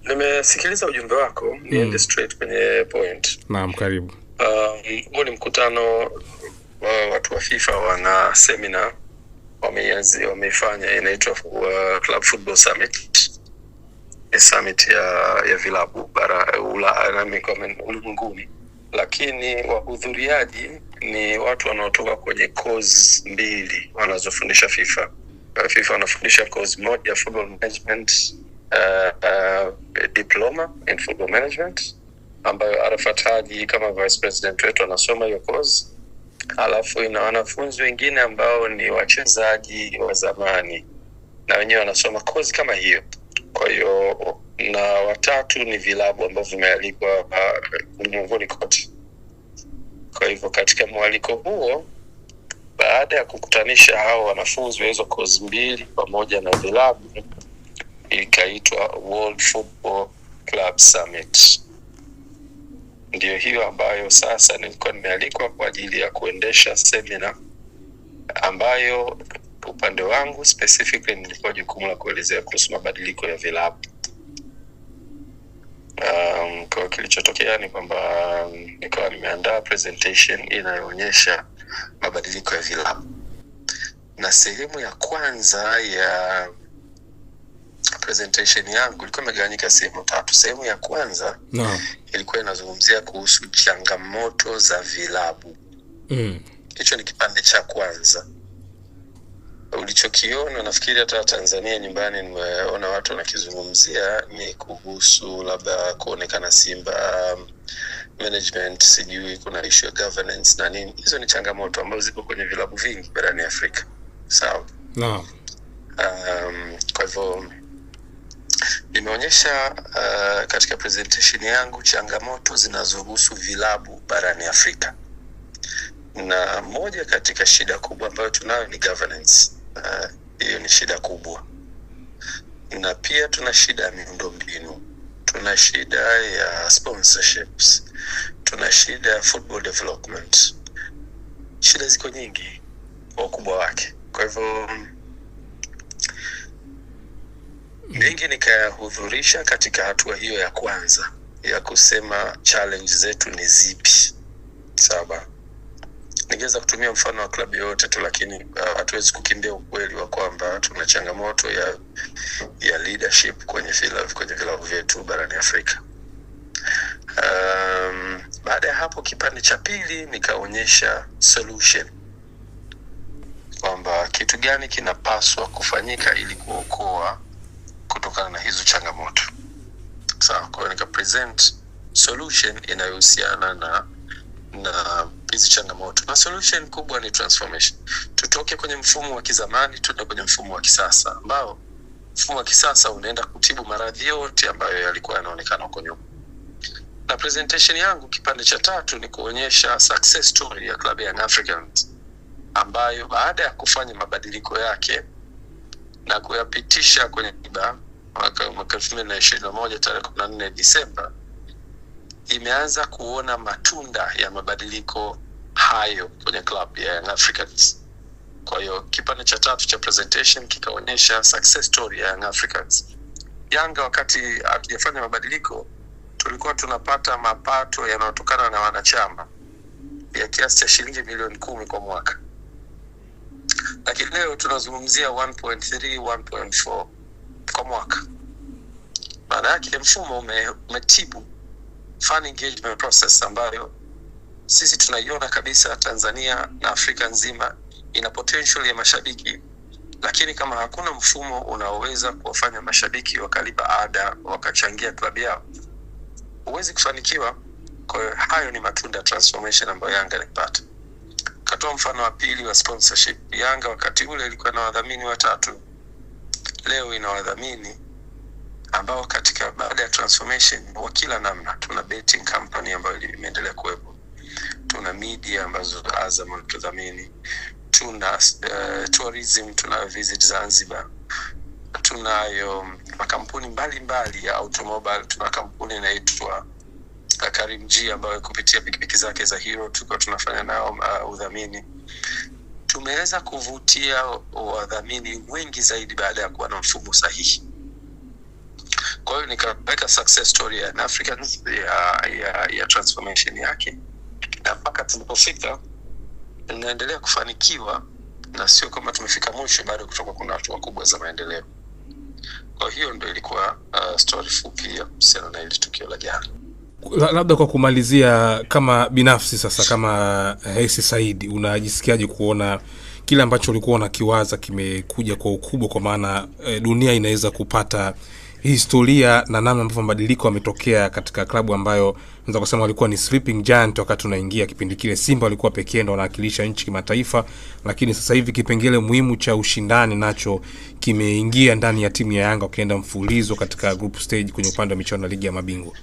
Nimesikiliza ujumbe wako, niende straight kwenye point. Naam, karibu. Huu ni mkutano wa watu wa FIFA, wana semina wameifanya inaitwa Club Football Summit. Ni summit ya vilabu bara ulimwenguni, lakini wahudhuriaji ni watu wanaotoka kwenye course mbili wanazofundisha FIFA. FIFA wanafundisha course moja football management, diploma in football management, ambayo Arafat Haji kama vice president wetu anasoma hiyo course. Alafu ina wanafunzi wengine ambao ni wachezaji wa zamani na wenyewe wanasoma course kama hiyo. Kwa hiyo na watatu ni vilabu ambavyo vimealikwa ulimwenguni kote. Kwa hivyo katika mwaliko huo, baada ya kukutanisha hao wanafunzi wa hizo kozi mbili pamoja na vilabu, ikaitwa World Football Club Summit. Ndiyo hiyo ambayo sasa nilikuwa nimealikwa kwa ajili ya kuendesha semina, ambayo upande wangu specifically nilikuwa jukumu la kuelezea kuhusu mabadiliko ya vilabu. Kwa kilichotokea ni kwamba nikawa nimeandaa presentation inayoonyesha mabadiliko ya vilabu, na sehemu ya kwanza ya presentation yangu ilikuwa imegawanyika sehemu tatu. Sehemu ya kwanza ilikuwa inazungumzia kuhusu changamoto za vilabu. Hicho ni kipande cha kwanza ulichokiona. Nafikiri hata Tanzania nyumbani nimeona watu wanakizungumzia, ni kuhusu labda kuonekana Simba management, sijui kuna issue ya governance na nini. Hizo ni changamoto ambazo zipo kwenye vilabu vingi barani Afrika, sawa? Naam. Kwa hivyo nimeonyesha katika presentation yangu changamoto zinazohusu vilabu barani Afrika, na moja katika shida kubwa ambayo tunayo ni governance. Hiyo ni shida kubwa, na pia tuna shida ya miundombinu, tuna shida ya sponsorships, tuna shida ya football development. Shida ziko nyingi kwa ukubwa wake. Kwa hivyo mengi nikayahudhurisha katika hatua hiyo ya kwanza ya kusema challenge zetu ni zipi. Sawa, ningeweza kutumia mfano wa klabu yoyote tu, lakini hatuwezi kukimbia ukweli wa kwamba tuna changamoto ya leadership kwenye vilabu vyetu barani Afrika. Baada ya hapo, kipande cha pili nikaonyesha solution, kwamba kitu gani kinapaswa kufanyika ili kuokoa kutokana na hizo changamoto. Sawa, kwa hiyo nika present solution inayohusiana na hizi changamoto, na solution kubwa ni transformation. Tutoke kwenye mfumo wa kizamani tuende kwenye mfumo wa kisasa, ambao mfumo wa kisasa unaenda kutibu maradhi yote ambayo yalikuwa yanaonekana huko nyuma. Na presentation yangu kipande cha tatu ni kuonyesha success story ya klabu ya Young Africans, ambayo baada ya kufanya mabadiliko yake na kuyapitisha kwenye IBA mwaka 2021 tarehe 14 Disemba, imeanza kuona matunda ya mabadiliko hayo kwenye club ya Young Africans. Kwa hiyo kipande cha tatu cha presentation kikaonyesha success story ya Young Africans. Yanga wakati hatujafanya mabadiliko tulikuwa tunapata mapato yanayotokana na wanachama ya kiasi cha shilingi milioni 10 kwa mwaka, lakini leo tunazungumzia 1.3 1.4 kwa mwaka. Maana yake mfumo umetibu fan engagement process ambayo sisi tunaiona kabisa Tanzania na Afrika nzima ina potential ya mashabiki, lakini kama hakuna mfumo unaoweza kuwafanya mashabiki wakalipa ada wakachangia klabu yao, huwezi kufanikiwa. Kwa hiyo hayo ni matunda ya transformation ambayo Yanga ilipata. Katoa mfano wa pili wa sponsorship. Yanga wakati ule ilikuwa na wadhamini watatu, leo ina wadhamini ambao katika baada ya transformation wa kila namna. Tuna betting company ambayo imeendelea kuwepo, tuna media ambazo Azam wanatudhamini, tuna tourism, tuna Visit Zanzibar, tunayo makampuni mbalimbali ya automobile, tuna kampuni inaitwa Karim G ambayo kupitia pikipiki zake za Hero tulikuwa tunafanya nao udhamini. Tumeweza kuvutia wadhamini wengi zaidi baada ya kuwa na mfumo sahihi. Kwa hiyo nikaweka success story ya Young Africans ya transformation yake, na mpaka tulipofika inaendelea kufanikiwa, na sio kama tumefika mwisho, bado kutoka kuna hatua kubwa za maendeleo. Kwa hiyo ndio ilikuwa story fupi ya kuhusiana na hili tukio la jana. Labda kwa kumalizia, kama binafsi sasa, kama Hersi Said, unajisikiaje kuona kile ambacho ulikuwa unakiwaza kimekuja kwa ukubwa, kwa maana dunia inaweza kupata historia na namna ambavyo mabadiliko yametokea katika klabu ambayo naweza kusema walikuwa ni sleeping giant wakati tunaingia kipindi kile. Simba walikuwa pekee ndio wanawakilisha nchi kimataifa, lakini sasa hivi kipengele muhimu cha ushindani nacho kimeingia ndani ya timu ya Yanga, wakienda mfululizo katika group stage kwenye upande wa michuano ya ligi ya mabingwa.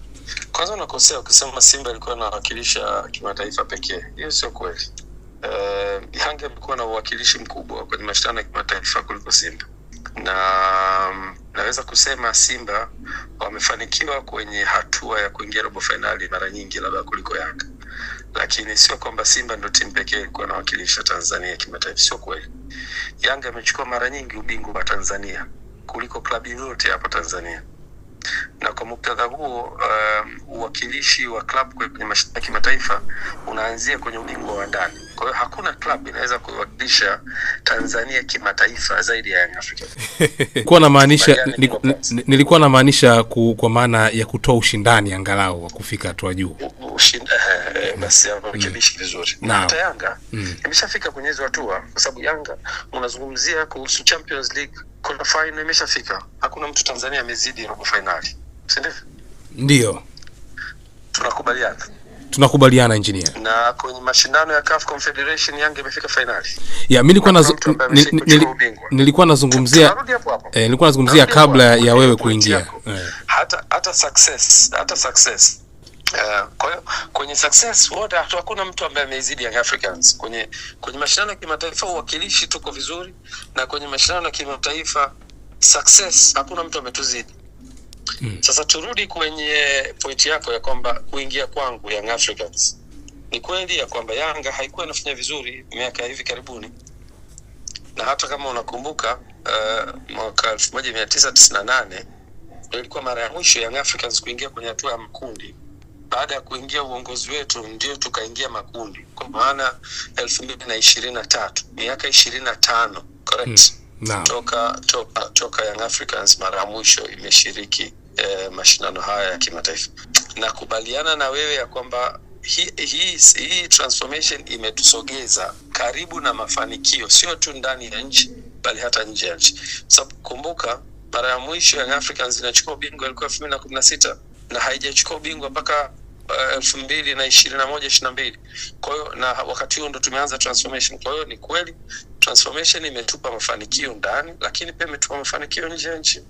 Kwanza unakosea ukisema Simba ilikuwa inawakilisha kimataifa pekee. Hiyo sio kweli. Yanga imekuwa na uwakilishi mkubwa kwenye mashindano ya kimataifa kuliko Simba, na naweza kusema Simba wamefanikiwa kwenye hatua ya kuingia robo fainali mara nyingi labda kuliko Yanga, lakini sio kwamba Simba ndio timu pekee ilikuwa inawakilisha Tanzania kimataifa. Sio kweli. Yanga imechukua mara nyingi ubingwa wa Tanzania kuliko klabu yoyote hapa Tanzania, na kwa muktadha huo uwakilishi wa klabu kwenye mashindano ya kimataifa unaanzia kwenye ubingwa wa ndani. Kwa hiyo hakuna klabu inaweza kuiwakilisha Tanzania kimataifa zaidi ya Young Africans. Nilikuwa namaanisha kwa maana ya kutoa ushindani angalau wa kufika hatua juu. Basi hapo kibishi vizuri. Hata Yanga imeshafika kwenye hizo hatua, kwa sababu Yanga unazungumzia kuhusu Champions League quarter final imeshafika. Hakuna mtu Tanzania amezidi robo finali, si ndivyo? Ndio. Tunakubaliana. Tunakubaliana engineer. Na kwenye mashindano ya CAF Confederation Yanga imefika finali. Ya mimi nilikuwa nazungumzia nilikuwa nazungumzia kabla ya wewe kuingia. Hata success, hata success. Kwa hiyo kwenye success wote hakuna mtu ambaye ameizidi Young Africans. Kwenye mashindano ya kimataifa uwakilishi tuko vizuri, na kwenye mashindano ya kimataifa success hakuna mtu ametuzidi. Sasa turudi kwenye point yako ya kwamba kuingia kwangu Young Africans. Ni kweli ya kwamba Yanga haikuwa inafanya vizuri miaka hivi karibuni. Na hata kama unakumbuka mwaka 1998 ilikuwa mara ya mwisho Young Africans kuingia kwenye hatua ya makundi. Baada ya kuingia uongozi wetu ndio tukaingia makundi, kwa maana 2023, miaka 25, correct? No. Toka Young Africans mara ya mwisho imeshiriki mashindano haya ya kimataifa. Nakubaliana na wewe ya kwamba hii transformation imetusogeza karibu na mafanikio, sio tu ndani ya nchi bali hata nje ya nchi. Sababu kumbuka mara ya mwisho Young Africans inachukua ubingwa ilikuwa 2016 na haijachukua ubingwa mpaka 2021-22. Kwa hiyo na wakati huo ndo tumeanza transformation. Kwa hiyo ni kweli transformation imetupa mafanikio ndani, lakini pia imetupa mafanikio nje ya nchi.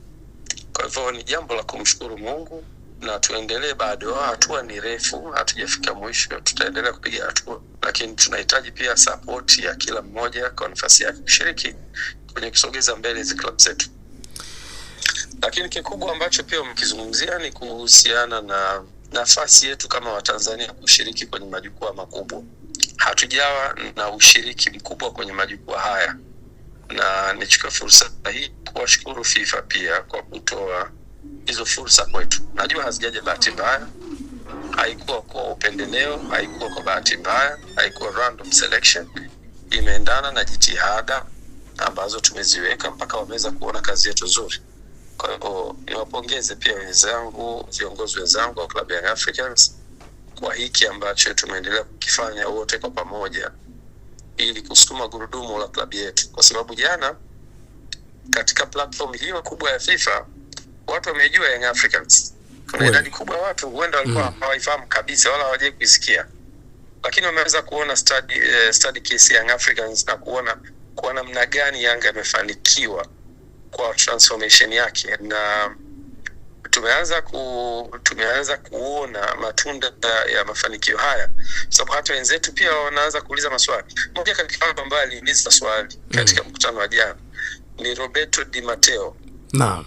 Kwa hivyo ni jambo la kumshukuru Mungu na tuendelee, bado hatua ni refu, hatujafika mwisho, tutaendelea kupiga hatua, lakini tunahitaji pia support ya kila mmoja kwa nafasi yake kushiriki kwenye kusogeza mbele hizi club zetu. Lakini kikubwa ambacho pia mkizungumzia ni kuhusiana na nafasi yetu kama Watanzania kushiriki kwenye majukwaa makubwa. Hatujawa na ushiriki mkubwa kwenye majukwaa haya, na nichukue fursa hii kuwashukuru FIFA pia kwa kutoa hizo fursa kwetu. Najua hazijaja bahati mbaya, haikuwa kwa upendeleo, haikuwa kwa bahati mbaya, haikuwa random selection, imeendana na jitihada ambazo tumeziweka mpaka wameweza kuona kazi yetu nzuri. Kwa hiyo niwapongeze pia wenzangu, viongozi wenzangu wa Club Young Africans kwa hiki ambacho tumeendelea kukifanya wote kwa pamoja ili kusukuma gurudumu la klabu yetu, kwa sababu jana katika platform hiyo kubwa ya FIFA watu wamejua Young Africans. Kuna idadi kubwa watu huenda walikuwa hawaifahamu kabisa wala hawajai kuisikia, lakini wameweza kuona study case Young Africans na kuona kwa namna gani Yanga imefanikiwa kwa transformation yake, na tumeanza kuona matunda ya mafanikio haya, sababu hata wenzetu pia wanaanza kuuliza maswali. Mmoja katika watu ambao aliuliza swali katika mkutano wa jana ni Roberto Di Matteo. Naam.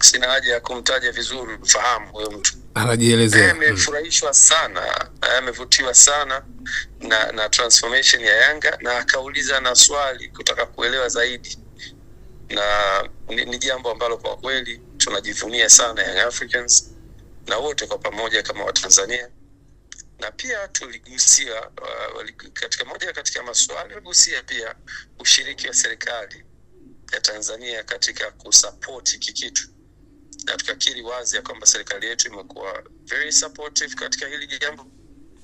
Sina haja ya kumtaja vizuri, mfahamu huyo mtu. Anajielezea. Amefurahishwa sana, amevutiwa sana na transformation ya Yanga, na akauliza na swali kutaka kuelewa zaidi. Na ni jambo ambalo kwa kweli Tunajivunia sana Young Africans na wote kwa pamoja kama Watanzania. Na pia tuligusia katika moja katika maswali waligusia pia ushiriki wa serikali ya Tanzania katika kusapoti hiki kitu, na tukakiri wazi ya kwamba serikali yetu imekuwa very supportive katika hili jambo.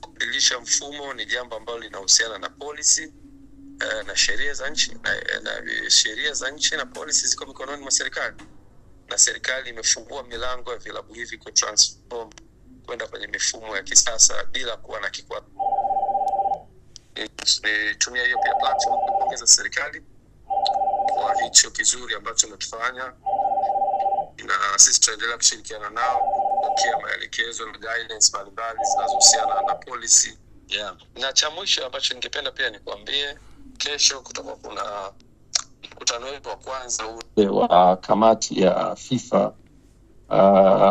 Kubadilisha mfumo ni jambo ambalo linahusiana na policy na sheria za nchi na sheria za nchi na policy ziko mikononi mwa serikali, na serikali imefungua milango ya vilabu hivi kutransform kwenda kwenye mifumo ya kisasa bila kuwa na kikwazo. Nitumia hiyo pia platform kupongeza serikali kwa hicho kizuri ambacho wamekifanya, na sisi tutaendelea kushirikiana nao kupokea maelekezo na guidance mbalimbali zinazohusiana na policy. Yeah. Na cha mwisho ambacho ningependa pia nikuambie, kesho kutakuwa kuna mkutano wetu wa kwanza ule wa kamati ya FIFA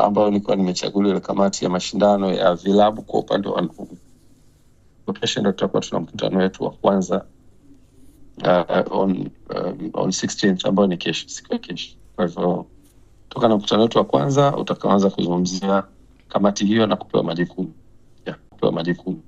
ambayo nilikuwa nimechaguliwa, ile kamati ya mashindano ya vilabu kwa upande wa wanaume. Kesho ndo tutakuwa tuna mkutano wetu wa kwanza on 16th ambayo ni kesho, siku ya kesho. Kwa hivyo toka na mkutano wetu wa kwanza utakaanza kuzungumzia kamati hiyo na kupewa majukumu. Yeah, kupewa majukumu.